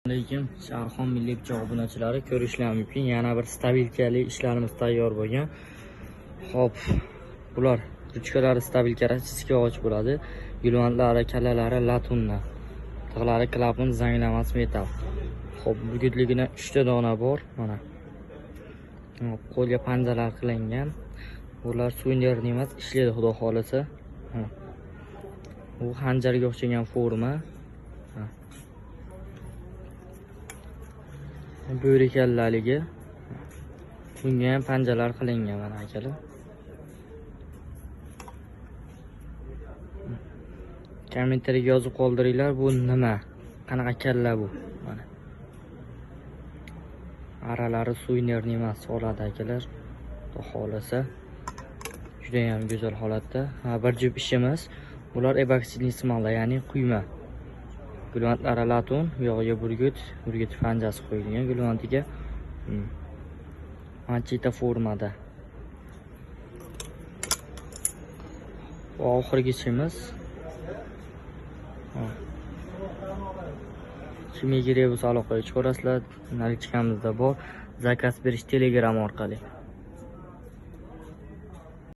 Alaykum, Sharxon milliy pichoq obunachilari, ko'rishlar mumkin. Yana bir stabilkali ishlarimiz tayyor bo'lgan. Xo'p, bular ruchkalari stabilka rossiyskiy och bo'ladi. Gulvantlari, kallalari latundan. Tig'lari klapon zanglamas metall. Xo'p, burgutligina 3 ta dona bor, mana. Xo'p, qo'lga panjalar qilingan. Bular suvenirni emas, ishlaydi xudo xolasa. Bu xanjarga o'xshagan forma. Bo'ri kallaligi. Bunga ham panjalar qilingan mana akalar. Kommentariyaga yozib qoldiringlar, bu nima? Qanaqa kalla bu? Mana. Aralari suvenirni emas, oladi akalar. Xudo xolasa. Juda ham go'zal holatda. Ha, bir jup ishimiz. Bular eboksidli smola, ya'ni quyma. Gulvantlari latun, u yog'iga burgut, burgut panjasi qo'yilgan gulvantiga. Machita formada. Oxirgi ishimiz. Kimga kerak bo'lsa aloqaga chiqarasizlar. Nalichkamizda bor. Zakaz berish Telegram orqali.